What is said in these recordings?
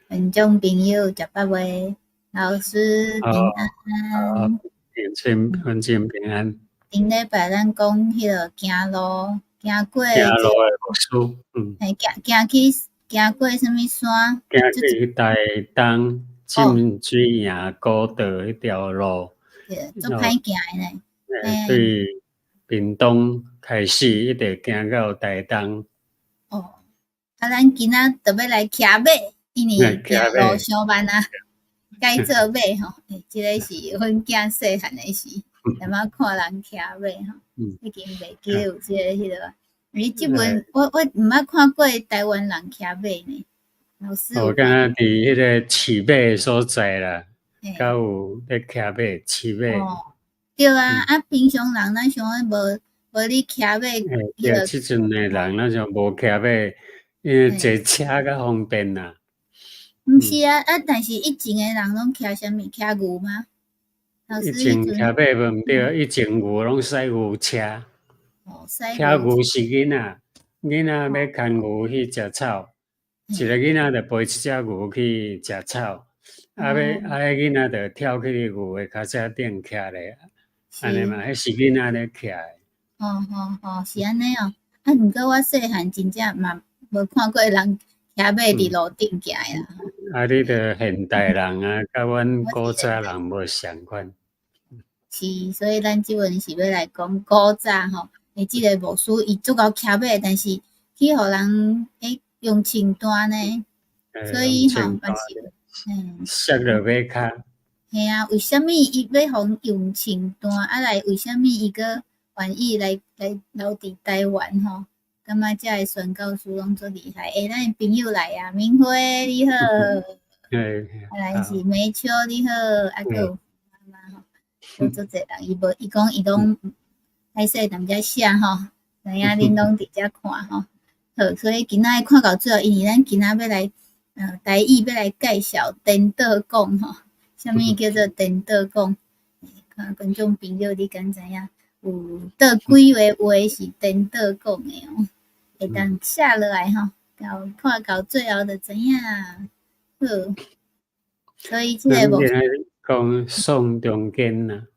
觀眾朋友食飽未？老師平好，安。觀眾平安。頂禮拜咱講彼个行路，行過行路的牧師，嘿，行去行過啥物山？行去台東浸水營古道彼條路。對，足歹行的呢。對屏東開始，一直行到台東。哦，啊，咱今仔就欲來騎馬，因為行路傷慢啊，改做馬吼。欸，這个是阮囝細漢的時，踮仔看人騎馬吼，已經袂記得有這個彼个。你這陣我毋捌看過台灣人騎馬呢。老師。我敢若佇彼个飼馬的所在啦，敢有咧騎馬飼馬。哦，對啊，啊，平常人咱想講無咧騎馬。對，這陣的人咱就無騎馬，因為坐車較方便啦。毋是啊，啊，但是以前的人攏騎啥物？騎牛嗎？以前騎馬無毋對，以前牛攏駛牛車。哦，騎牛是囡仔，囡仔欲牽牛去食草，一个囡仔就陪一隻牛去食草，啊欲啊，彼囡仔就跳去牛的跤車頂徛咧，按呢嘛，彼是囡仔咧騎的。哦哦哦，是按呢哦。啊，毋過我細漢真正嘛無看過人騎馬佇路頂行的啦。啊，你著現代人啊，佮阮古早人無相仝。是，所以咱這陣是欲來講古早吼，欸，這个牧師伊足𠢕騎馬，但是去予人欸用穿單呢，所以吼嘛是，摔落馬跤。嘿啊，為啥物伊欲予用穿單？啊來為啥物伊閣願意來留佇台灣吼？感覺遮的宣教師攏足厲害。欸，咱的朋友來啊，明輝你好。啊來是梅秋你好，啊閣有媽媽吼，閣足濟人，伊無伊講伊攏歹勢踮遮寫吼，知影恁攏佇遮看吼。好，所以今仔看到最後，因為咱今仔欲來台語欲來介紹顛倒講吼，啥物叫做顛倒講？看觀眾朋友你敢知影？有倒幾个話是顛倒講的哦，會當寫落來吼，到看到最後就知影。好，所以這个咱講宋中堅啊，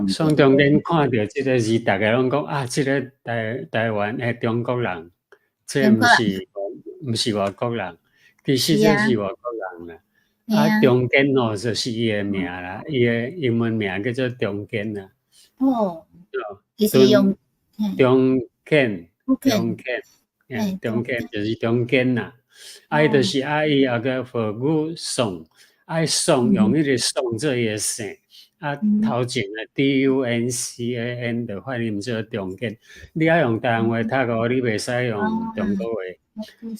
宋中堅看著這个字，逐个攏講啊，這个台灣的中國人，這毋是外國人，其實這是外國人啦。啊，中堅哦，就是伊的名啦，伊的英文名叫做中堅啦。哦，伊是用中堅，中堅，中堅就是中堅啦。啊，伊就是啊，伊也個號語宋，啊，宋用彼个宋做伊的姓，啊，頭前的 DUNCAN 就發音做中堅。你愛用台灣話讀哦，你袂使用中國話。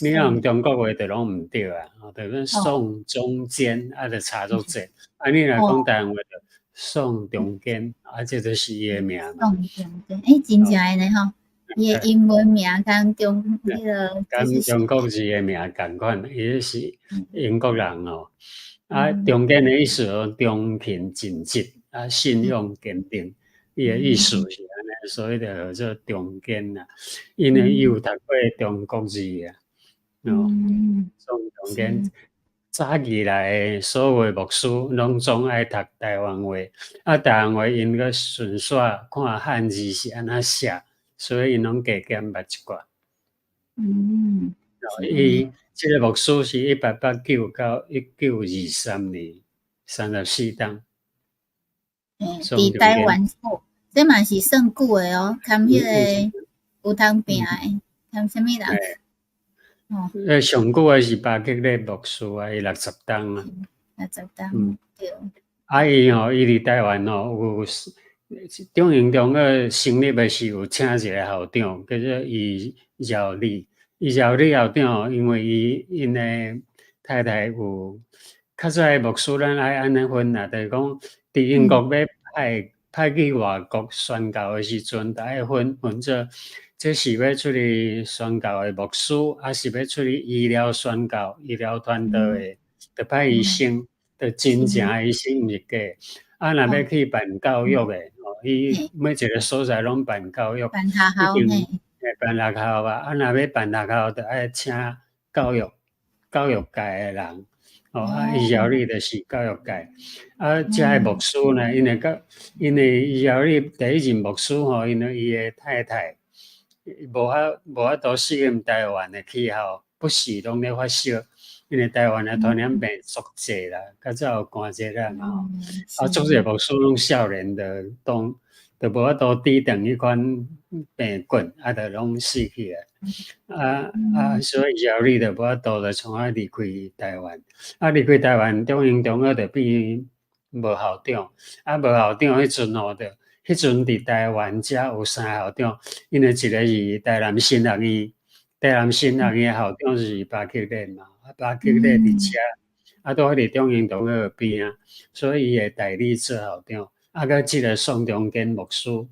你若用中國話就攏毋對啊，就講宋中堅，啊，就差足濟。啊，你若講台灣話就宋中堅，啊，這就是伊的名。宋中堅，欸，真正的呢吼，伊的英文名佇中彼个，佮中國字的名仝款，伊是英國人哦。啊，中堅的意思哦，忠勤盡職，啊，信仰堅定，伊的意思是按呢，所以就號做中堅啦。因為伊有讀過中國字啊，哦，宋中堅。早起來所有的牧師攏總愛讀台灣話，啊，台灣話𪜶閣順紲看漢字是按怎寫，所以𪜶攏加減捌一寡。伊這个牧師是1889到1923年，34冬。佇台灣哦，這嘛是算久的哦，含彼个有通拼的，含啥物人？哦，上久的是巴克禮牧師啊，伊60冬啊。60冬，對。啊，伊吼，伊佇台灣吼有中營中學成立的時有請一個校長，叫做余饒禮。余饒禮校長因為伊𪜶的太太有較早的牧師，咱愛按呢分啦，就是講佇英國欲派去外國宣教的時陣，著愛分分做。這是欲出去宣教的牧師，抑是欲出去醫療宣教、醫療傳道的，著派醫生，著真正的醫生，毋是假。啊，若欲去辦教育的，哦，伊每一個所在攏辦教育，辦學校。辦學校啊，啊，若欲辦學校，著愛請教育教育界的人，哦，啊，伊姚理就是教育界，啊，遮个牧師呢，因為教，因為伊姚理第一任牧師吼，因為伊的太太無法度適應台灣的氣候，不時攏咧發燒，因為台灣的傳染病足濟啦，較早有寒熱啦嘛吼，啊，足濟牧師攏少年就當就無法度抵擋彼款病菌，啊，就攏死去啊。啊啊，所以姚理就無法度就創啊離開台灣。啊，離開台灣，中英中學就變無校長。啊，無校長彼陣吼，就彼陣佇台灣遮有三個校長，因為一個是台南神學院，台南神學院的校長是巴克禮嘛，啊，巴克禮佇遮，啊，拄好佇中英中學邊仔，所以伊會代理做校長。啊，閣這個宋中堅牧師，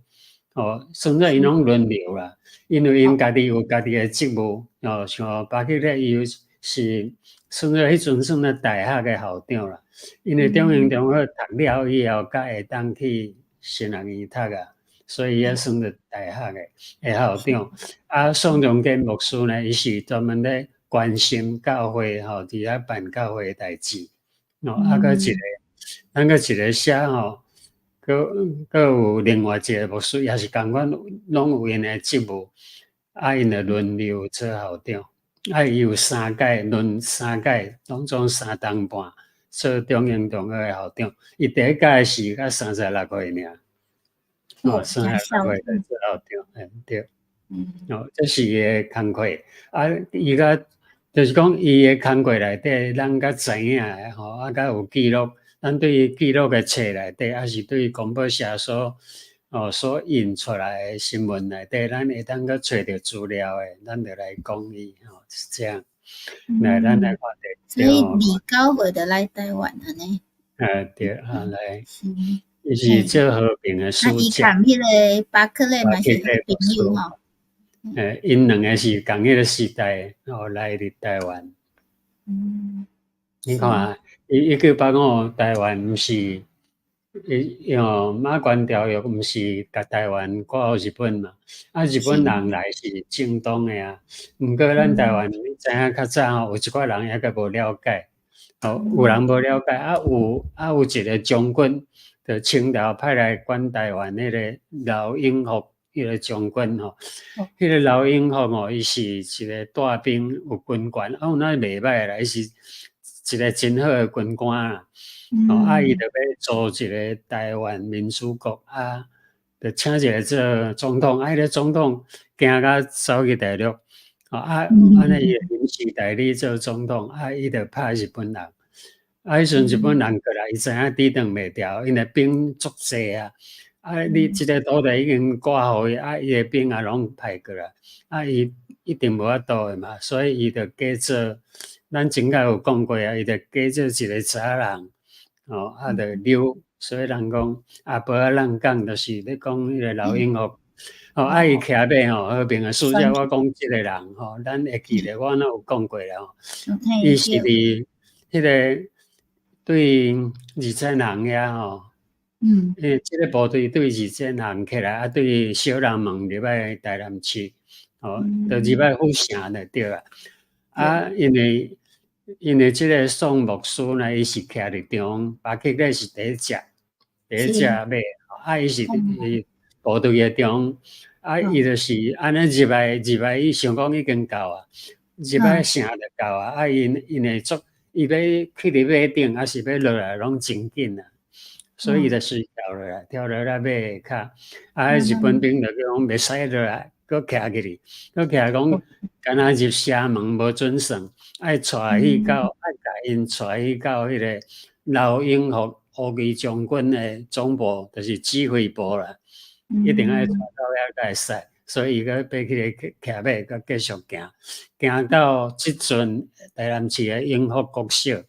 哦，算做𪜶攏輪流啦，因為𪜶家己有家己的職務，哦，像巴克禮伊是算做彼陣算做大學的校長啦，因為中英中學讀了以後，才會當去神學院讀啊，所以伊算做大學的校長。啊，宋中堅牧師呢，伊是專門咧關心教會吼，佇遐辦教會的代誌。哦，啊，閣一個，咱閣一個寫吼。閣有另外一個牧師，也是仝款，攏有𪜶的職務，啊，𪜶就輪流做校長，啊，伊有三屆輪三屆，攏總三冬半做中英中學的校長。伊第一屆是才36歲爾，哦，36歲就做校長，嘿，對，哦，這是伊的工課，啊，伊較就是講伊的工課內底，咱較知影的吼，啊，較有記錄。咱對於記錄的冊內底，抑是對公報社所印出來的新聞內底，咱會當閣揣著資料的，咱就來講伊吼，是這樣。來，咱來看所以29歲就來台灣按呢？對，啊來，伊是做和平的使者。啊，伊佮彼個巴克禮嘛是好朋友吼。𪜶兩個是仝彼個時代哦來佇台灣。你看，1985台灣毋是，伊哦馬關條約毋是共台灣割予日本嘛？啊，日本人來是正當的啊。毋過咱台灣，你知影較早吼，有一寡人猶閣無了解，哦，有人無了解，啊有啊有一個將軍，就清朝派來管台灣彼個劉永福，彼個將軍吼，彼個劉永福吼，伊是一個帶兵有軍權，啊有哪袂䆀啦，伊是一個真好的軍官啦。哦，啊，伊就欲組一個台灣民主國，啊，就請一個做總統，啊，彼個總統驚甲走去大陸，哦，啊，按呢伊臨時代理做總統，啊，伊就拍日本人，啊，彼陣日本人過來，伊知影抵擋袂牢，因為兵足濟啊，啊，你這個土地已經割予伊，啊，伊的兵也攏派過來，啊，伊一定無法度的嘛，所以伊就假做，咱前擺有講過啊，伊就假做一個查人。哦，啊，就溜，所以人講阿婆仔挵講，就是咧講彼個劉永福。哦，啊，伊騎馬吼，和平的使者，我講這個人吼，咱會記得，我若有講過啦吼。伊是佇彼個對二戰行遐吼，因為這個部隊對二戰行起來，啊，對小南門入來台南市，哦，就入來府城就對啦。啊，因為這個宋牧師呢，伊是徛佇中，巴克禮是第一隻，第一隻馬，啊，伊是佇部隊的中，啊，伊就是按呢入來入來，伊想講已經到啊，入來城就到啊，啊，𪜶會足，伊欲去佇馬頂，抑是欲落來，攏真緊啊，所以伊就隨跳落來，跳落來馬下跤，啊，日本兵就講袂使落來，閣徛起去，閣徛講，敢若入城門無準算，愛帶去到，愛共𪜶帶去到彼個劉永福烏雞將軍的總部，就是指揮部啦，一定愛帶到遐才會使，所以伊閣爬起來騎馬，閣繼續行，行到這陣台南市的永福國小，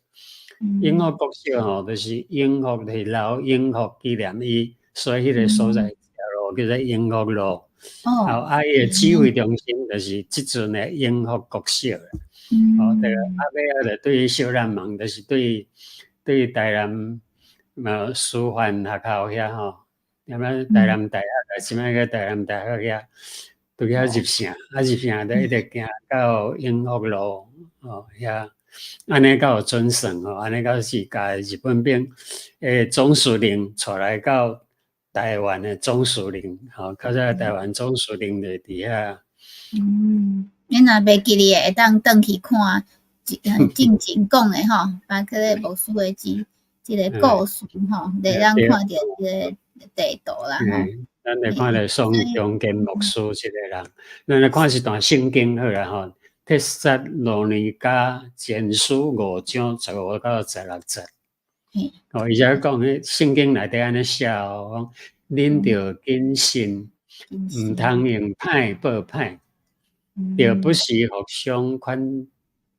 永福國小吼，就是永福是劉永福紀念伊，所以彼個所在條路叫做永福路。哦，啊，伊的指揮中心就是這陣的永福國小。哦，對，啊，尾仔就對小南門，就是對台南師範學校遐吼，踮咧台南大學，啥物叫台南大學遐，對遐入城，啊入城就一直行到永福路，哦遐。按呢才有準算吼，按呢才是共日本兵的總司令帶來到台灣的總司令，吼，較早台灣總司令就佇遐。嗯，你若袂記得會當轉去看，進前講的吼，巴克禮牧師的這個故事吼，會當看著這個地圖啦吼。咱來看著宋中堅牧師這個人，咱來看一段聖經好啦吼，帖撒羅尼迦前書5章15到16節。哦，伊遮講彼聖經內底按呢寫哦，講恁著謹慎，毋通用歹報歹，著不時互相款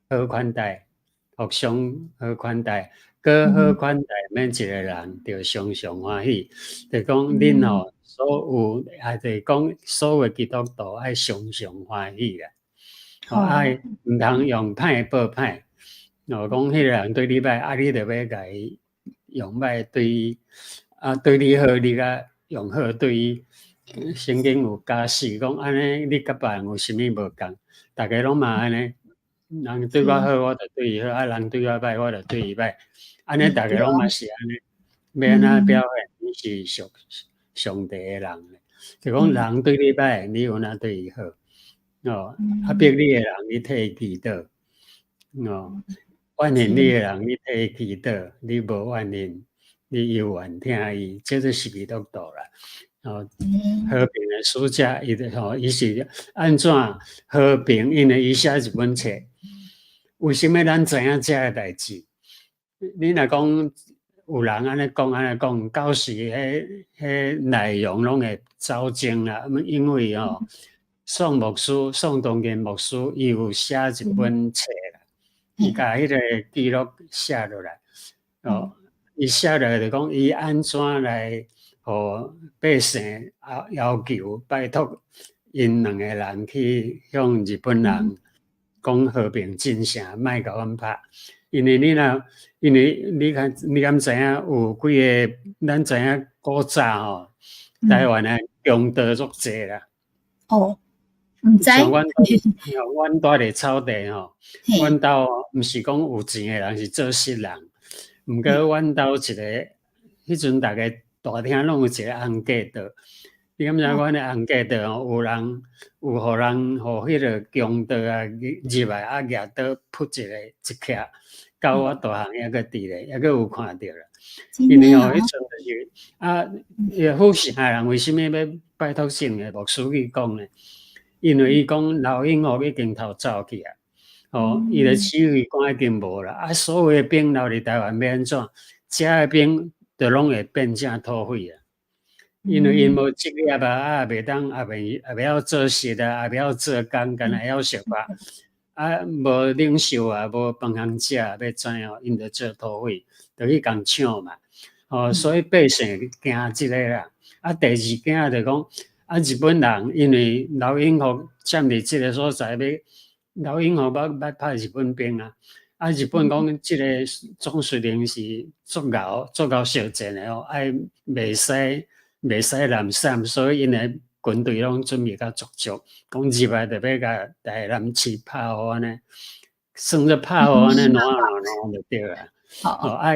好款待，互相好款待，閣好款待每一個人，著常常歡喜。就講恁吼所有，也就是講所有基督徒愛常常歡喜啦。哦，愛毋通用歹報歹。哦，講彼個人對你歹，啊，你著欲共伊用歹對伊，啊，對你好，你閣用好對伊。聖經有教示講，按呢你佮別人有啥物無仝？逐家攏嘛按呢，人對我好，我就對伊好；啊，人對我歹，我就對伊歹。按呢，逐家攏嘛是按呢，欲按怎表現你是屬上帝的人？就講人對你歹，你有怎對伊好？哦，壓迫你的人，你替伊祈禱。哦，怨恨你的人，你替伊祈禱，你無怨恨，你猶原疼伊，這就是基督徒啦。哦，和平的使者，伊就吼，伊是按怎和平？因為伊寫一本冊，為啥物咱知影這个代誌？你若講有人按呢講，按呢講，到時彼彼內容攏會走鐘啦。因為吼，宋牧師、宋東建牧師，伊有寫一本冊啦，伊共彼個記錄寫落來。哦，伊寫落來就講，伊按怎來予百姓啊要求拜託𪜶兩個人去向日本人講和平進城，莫共阮拍。因為你若，因為你看，你敢知影有幾个？咱知影古早吼，台灣的強盜足濟啦。哦，毋知。像阮，阮蹛佇草地吼，阮兜毋是講有錢的人，是做穡人。毋過阮兜一个，彼陣逐个大廳攏有一个紅過道。你敢知影阮的紅過道吼，有人有予人予彼个強盜啊入來啊，舉刀噗一个一徛，到我大漢猶閣佇咧，猶閣有看著啦。因為吼，彼陣就是啊，府城的人為啥物欲拜託聖的牧師去講呢？因為伊講劉永福已經逃走去啊，吼，伊的指揮官已經無啦，啊，所有的兵留佇台灣欲按怎？遮的兵就攏會變成土匪啊！因為𪜶無職業啊，啊，袂當，也袂也袂曉做穡啊，也袂曉做工，干焦會曉相拍，啊，無領袖啊，無飯通食，欲怎樣？𪜶就做土匪，就去共搶嘛。哦，所以百姓驚這个啦。啊，第二驚就講，啊，日本人因為劉永福佔佇這个所在，欲劉永福捌捌拍日本兵啊。啊，日本講這个總司令是足𠢕足𠢕相戰的哦，愛袂使濫散，所以𪜶的軍隊攏準備甲足足，講入來就欲共台南市拍予按呢，算做拍予按呢爛爛爛就對啦。哦，啊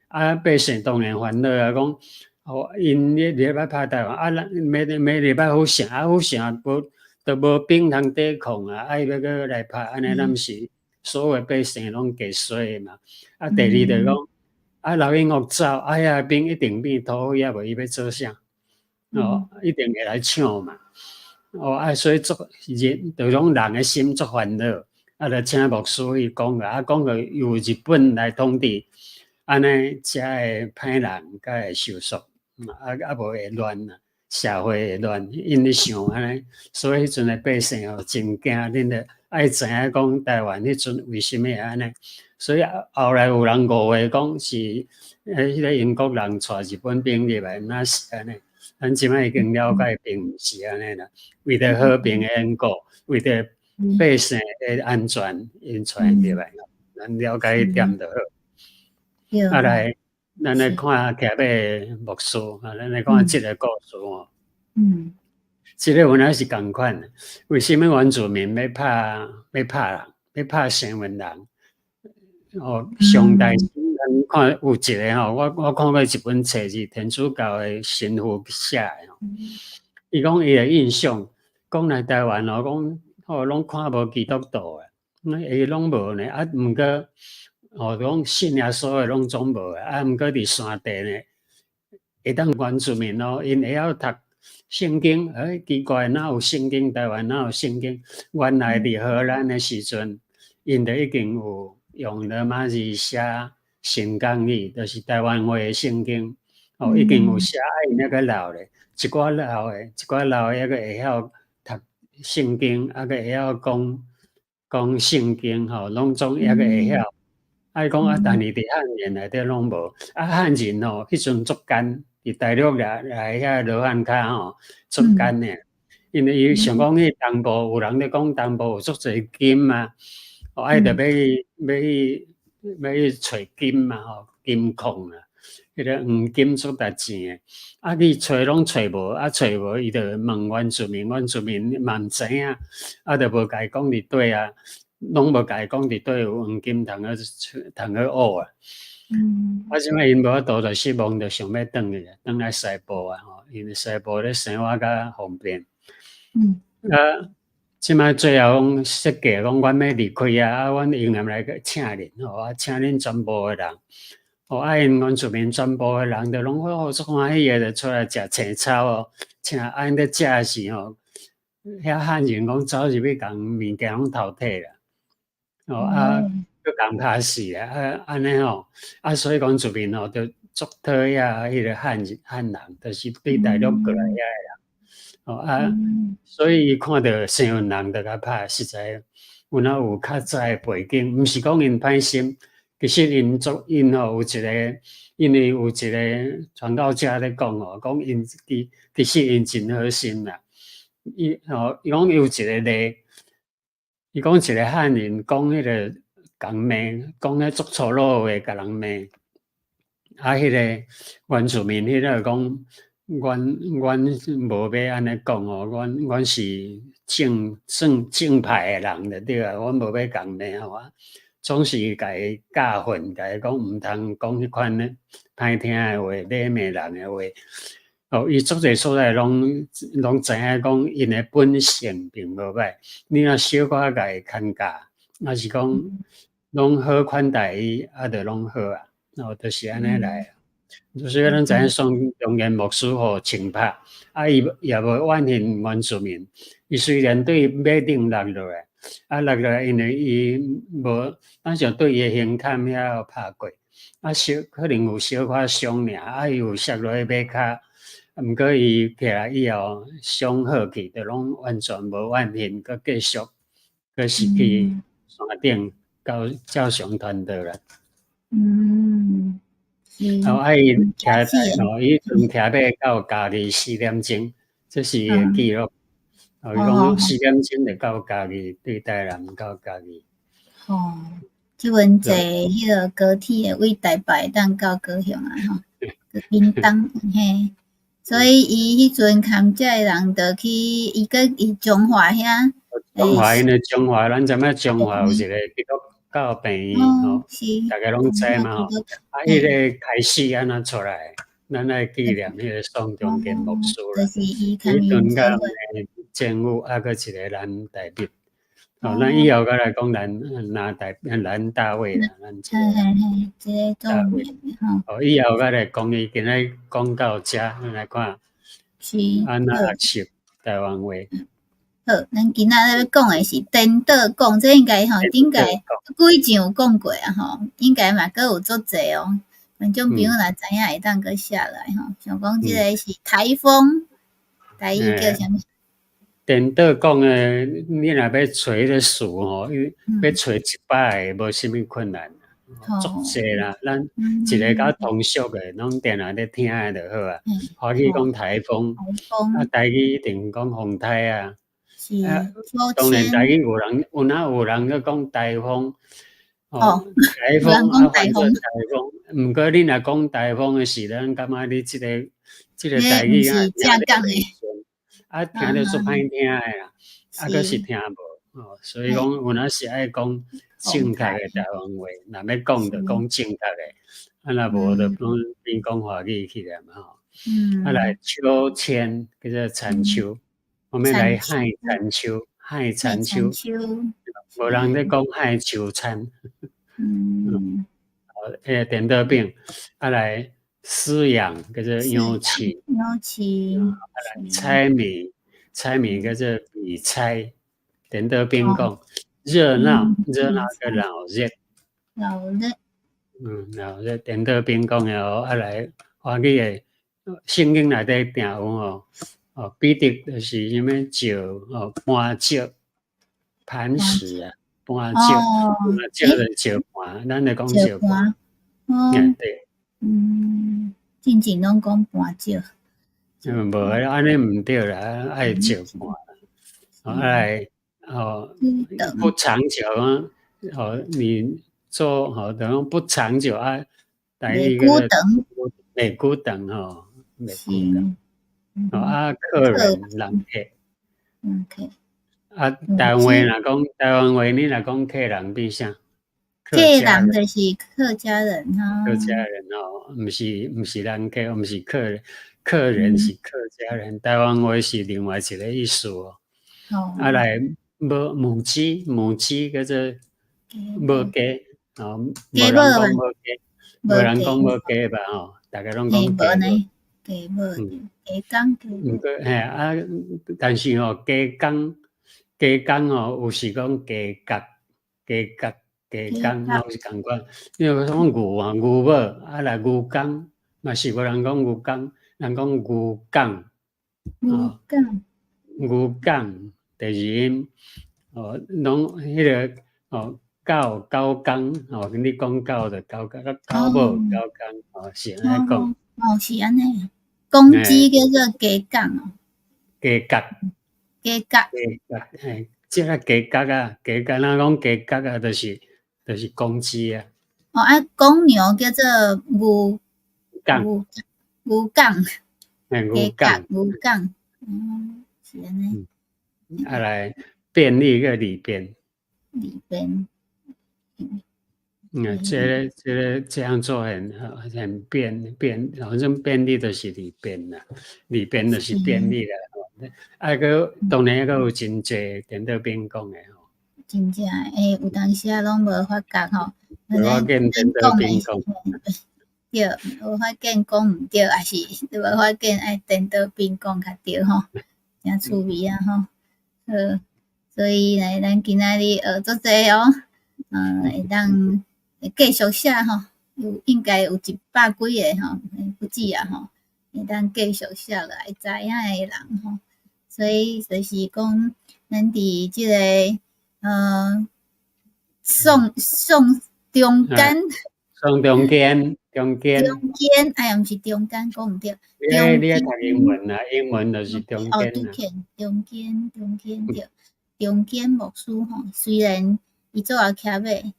啊百姓當然煩惱啊，講哦，𪜶咧禮拜拍台灣，啊，咱每每禮拜府城，啊府城無都無兵通抵抗啊，啊伊欲閣來拍，按呢咱毋是所有百姓攏加衰嘛。啊，第二就講，啊劉永福走，啊遐兵一定變土匪啊，無伊欲做啥？哦，一定會來搶嘛。哦，啊，所以足人，就講人的心足煩惱，啊，就請牧師去講啊，講個由日本來統治，按呢才會歹人才會收束，啊啊無會亂啊，社會會亂，𪜶咧想按呢，所以彼陣的百姓哦真驚，恁著愛知影講台灣彼陣為啥物會按呢？所以後來有人誤會講是彼个英國人帶日本兵入來，若是按呢？咱這擺已經了解，並毋是按呢啦。為著和平的緣故，為著百姓的安全，𪜶帶入來，咱了解彼點就好。啊來，咱來看徛馬牧師，啊，咱來看這个故事哦。這个原來是仝款的。為啥物原住民欲拍欲拍人，欲拍生番人？哦，上代咱看有一个吼，我看過一本冊是天主教的神父寫的吼，伊講伊的印象，講來台灣哦，講吼攏看無基督徒的，伊攏無呢，啊，毋過哦講信耶穌的攏總無的，啊，毋過佇山地呢，會當原住民哦，𪜶會曉讀聖經，欸，奇怪，哪有聖經？台灣哪有聖經？原來佇荷蘭的時陣，𪜶就已經有用羅馬字寫新港語，就是台灣話的聖經，哦，已經有寫，啊，𪜶猶閣老咧，一寡老的，一寡老的猶閣會曉讀聖經，猶閣會曉講講聖經，吼，攏總猶閣會曉。啊，伊講啊，但是佇漢人內底攏無，啊，漢人吼，彼陣足奸，佇大陸來來遐羅漢跤吼，足奸的，因為伊想講去東部有人咧講東部有足濟金啊，哦，啊，伊就欲去欲去欲去揣金嘛吼，金礦啊，彼個黃金足值錢的，啊，去揣攏揣無，啊，揣無，伊就問原住民，原住民嘛毋知影，啊，就無共伊講佇佗啊，攏無共伊講佇佗有黃金通好通好挖啊。啊，這擺𪜶無法度就失望，就想欲轉去，轉來西部啊吼，因為西部咧生活較方便。啊，這擺最後講設計講，阮欲離開啊，啊，阮永遠來請恁吼，啊，請恁全部的人，哦，啊，𪜶原住民全部的人就攏好足歡喜的，就出來食青草哦，請啊，𪜶咧食的時吼，遐漢人講走入去共物件攏偷摕啦，哦啊，閣共拍死啊，啊，按呢吼，啊，所以講原住民吼，就足討厭彼個漢人漢人，就是對大陸過來遐的人，哦啊，所以伊看著生番人就共拍，實在有哪有較早的背景，毋是講𪜶歹心，其實𪜶足𪜶吼有一個，因為有一個傳道者咧講吼，講𪜶其其實𪜶真好心啦，伊吼伊講有一個例，伊講一個漢人講彼個共罵，講彼足粗魯話，共人罵，啊，彼個原住民彼個講，阮阮無欲按呢講哦，阮阮是正正正派的人就對啊，阮無欲共罵吼啊，總是共伊教訓，共伊講毋通講彼款的歹聽的話，咧罵人的話。哦，伊足濟所在攏攏知影講，𪜶的本性並無歹，你若小可共伊牽教，抑是講攏好款待伊，啊，就攏好啊，哦，就是按呢來。所以咱知影宋中元牧師予槍拍，啊，伊也無怨恨原住民，伊雖然對馬頂落落來，啊，落落來，因為伊無，咱想對伊的胸坎遐有拍過，啊，小可能有小可傷爾，啊，伊有摔落去馬跤，毋過伊起來以後傷好去，就攏完全無怨恨，閣繼續，閣是去山頂到照常傳道啦。哦，啊，伊騎哦，伊陣騎馬到嘉義4點鐘，這是伊的記錄。哦，伊講4點鐘就到嘉義，對台南到嘉義。哦，這陣坐彼個高鐵的，對台北當到高雄啊吼，去屏東嘿，所以伊彼陣崁遮的人就去，伊閣伊彰化遐。彰化因為彰化，咱知影彰化有一個基督教病院吼，大家攏知嘛吼。啊，彼個開始按怎出來？咱愛紀念彼個宋中堅牧師啦。就是伊彼陣佮政府啊，閣一個藍代表。哦，咱以後閣來講藍藍大藍大衛啦，咱這這個大衛。哦，以後閣來講伊今仔講到遮，咱來看是按怎學習台灣話。好，咱今仔日欲講的是顛倒講，這應該吼，頂屆幾集有講過啊吼，應該嘛閣有足濟哦。觀眾朋友若知影會當閣寫來吼，像講這個是颱風，台語叫啥物？顛倒講的，你若欲揣彼個詞吼，欲揣100个無啥物困難，足濟啦。咱一個較通俗的，攏定定咧聽的就好啊。華語講颱風，啊，台語一定講風颱啊。啊，當然台語有人有哪有人咧講台風，哦，颱風啊，翻做台風。毋過你若講台風的時陣，感覺你這個這個台語啊，啊，聽著足歹聽的啦，啊，閣是聽無，哦，所以講有哪時愛講正確的台灣話，若欲講就講正確的，啊若無就攏變講華語去了嘛吼。啊來秋千叫做田秋，我們來曬田秋，曬田秋，無人咧講曬秋千。彼個顛倒反，啊來飼養叫做養飼，養飼，啊來猜謎，猜謎叫做比猜，顛倒反講，熱鬧，熱鬧叫鬧熱，鬧熱，鬧熱顛倒反講的哦，啊來華語的聖經內底定有吼，哦，彼得就是啥物石哦，磐石，磐石啊，磐石，磐石就是石盤，咱就講石盤，對。進前攏講磐石。無，按呢毋對啦，愛石盤。啊來，哦，不長久啊，哦，你做吼，等於不長久啊，袂久長，袂久長吼，袂久長。哦啊，客人人客。人客。啊，台灣話若講台灣話，你若講客人變啥？客人就是客家人吼。客家人哦，毋是人客，毋是客人，客人是客家人。台灣話是另外一個意思哦。啊來，無母雞，母雞叫做母雞，哦，無人講母雞，無人講母雞吧吼，逐家攏講雞母。雞母，雞公雞毋過嘿啊，但是吼雞公，雞公吼有時講雞角，雞角。雞公嘛是仝款，因為講牛啊，牛母啊來牛公，嘛是無人講牛公，人講牛港，牛港，牛港，第二音，哦，攏彼個哦，狗狗公，哦，你講狗就狗公，狗母狗公，哦，是按呢講。哦，是按呢，公雞叫做雞公哦。雞角。雞角。雞角，嘿，這個雞角啊，雞角，咱講雞角啊，就是公雞啊。哦，啊，公牛叫做牛港，牛港，牛港，牛港，是按呢。啊來便利個裡邊。裡邊。這個這樣做很便，反正便利就是裡邊啦，裡邊就是便利啦。啊，閣當然閣有真濟顛倒反講的吼。真正欸，有當時啊，攏無發覺吼。無法見顛倒反講。對，無法見講毋對，抑是無法見愛顛倒反講較對吼，誠趣味啊吼。好，所以呢，咱今仔日學足濟哦，會當繼續寫吼，有應該有一百幾个吼，不止啊吼，會當繼續寫落來知影的人吼。所以就是講，咱佇這个宋宋中間，宋中間，中間，中間，哎呀，毋是中間，講毋對。你愛讀英文啊？英文就是中間。哦，中間，中間，中間對，中間牧師吼，雖然伊做愛騎馬，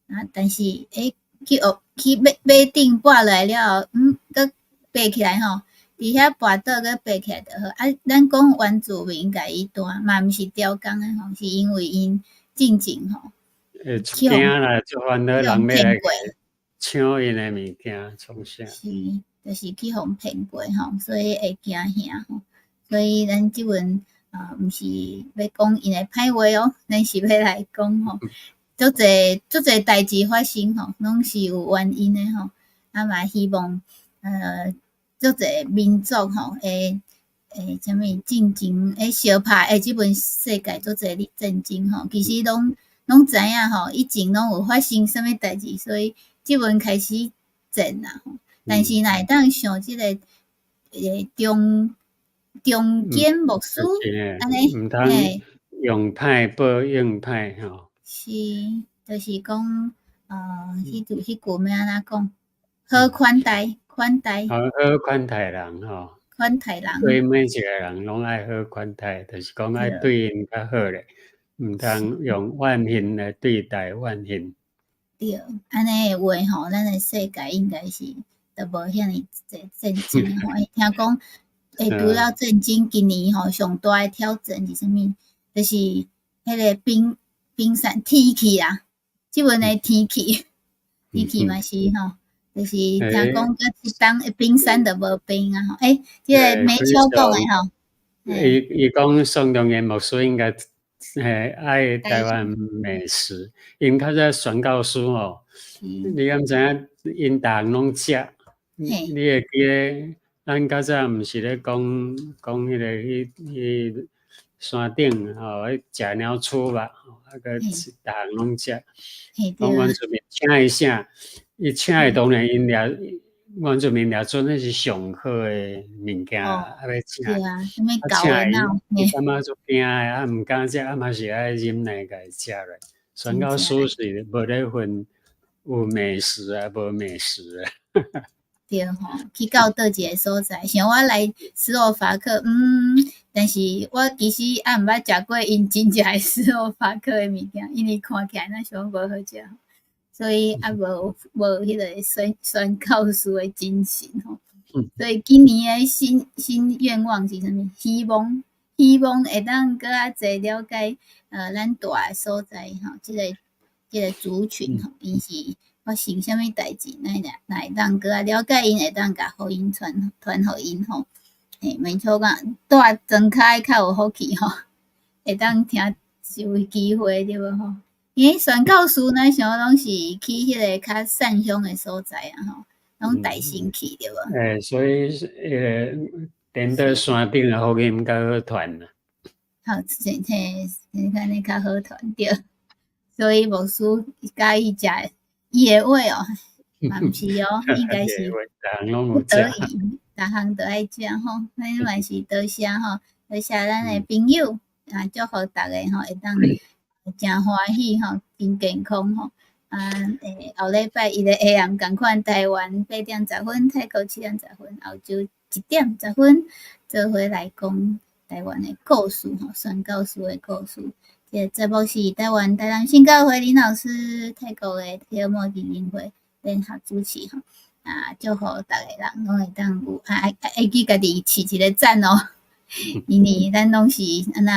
啊，但是去學去馬馬頂跋落來了後，閣爬起來吼，佇遐跋倒閣爬起來就好。啊，咱講原住民共伊彈嘛，毋是刁工的吼，是因為𪜶進前吼，會驚啦，足煩惱人欲來搶𪜶的物件，創啥？是，就是去予騙過吼，所以會驚嚇吼。所以咱這陣啊，毋是欲講𪜶的歹話哦，咱是欲來講吼，足濟足濟代誌發生吼，攏是有原因的吼。啊嘛希望足濟民族吼，會啥物戰爭會相拍，這陣世界足濟咧戰爭吼，其實攏知影吼，以前攏有發生啥物代誌，所以這陣開始戰啊。但是若會當像這个中間牧師按呢，毋通用歹報應歹吼。是，就是講，彼句欲按怎講？好款待，款待。好好款待人吼。款待人。對每一个人攏愛好款待，就是講愛對𪜶較好咧，毋通用怨恨來對待怨恨。對，按呢的話吼，咱的世界應該是都無遐爾濟戰爭吼。聽講，除了戰爭，今年吼上大的挑戰是啥物？就是彼个冰山天氣啊。這陣的天氣，天氣嘛是吼，就是聽講閣這冬冰山都無冰啊吼。欸，這个梅秋講的吼。伊伊講宋仲元牧師應該嘿愛台灣美食，𪜶較早宣教師吼，你敢知影𪜶逐項攏食？你會記得咱較早毋是咧講講彼个去去山頂吼，去食鳥鼠肉，啊閣逐項攏食。講原住民請伊啥？伊請伊當然𪜶掠原住民掠準彼是上好的物件，啊欲請。對啊，啥物狗的腦，伊感覺足驚的，啊毋敢食，啊嘛是愛忍耐共伊食落。宣教師是無咧分有美食啊，無美食啊。對吼，去到佗一个所在，像我來斯洛伐克，但是我其實也毋捌食過𪜶真正的斯洛伐克的物件，因為看起來若像無好食，所以也無無彼个宣宣教師的精神吼。所以今年的新新願望是啥物？希望希望會當閣較濟了解，咱蹛的所在吼，這个這个族群吼，𪜶是發生啥物代誌，咱若若會當閣較了解𪜶，會當共福音傳傳予𪜶吼。嘿，沒錯講，蹛莊跤較有福氣吼，會當聽有機會對無吼？因為宣教師若想攏是去彼个較散鄉的所在啊吼，攏帶身去對無？欸，所以彼个顛倒山頂的福音較好傳啊。好，這這按呢較好傳對。所以牧師佮意食伊的話哦，嘛毋是哦，應該是不得已，逐項都愛食吼。咱嘛是多謝吼，多謝咱的朋友啊，祝福逐家吼會當誠歡喜吼，真健康吼。啊，欸，後禮拜一个 AM 仝款，台灣8點10分，泰國7點10分，澳洲1點10分，做伙來講台灣的故事吼，宣教師的故事。這個節目是台灣台南聖教會林老師，泰國的鐵莫基金會聯合主持吼。啊，祝福逐家人攏會當有啊，愛愛記家己飼一个讚哦，因為咱攏是按怎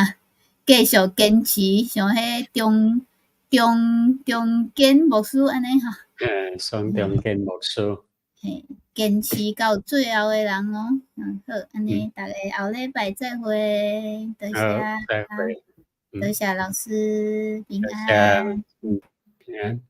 繼續堅持，像彼中中中堅牧師按呢吼。嗯，宋中堅牧師。嘿，堅持到最後的人哦。嗯，好，按呢，逐家後禮拜再會，多謝。再會。多謝老師，平安。嗯，平安。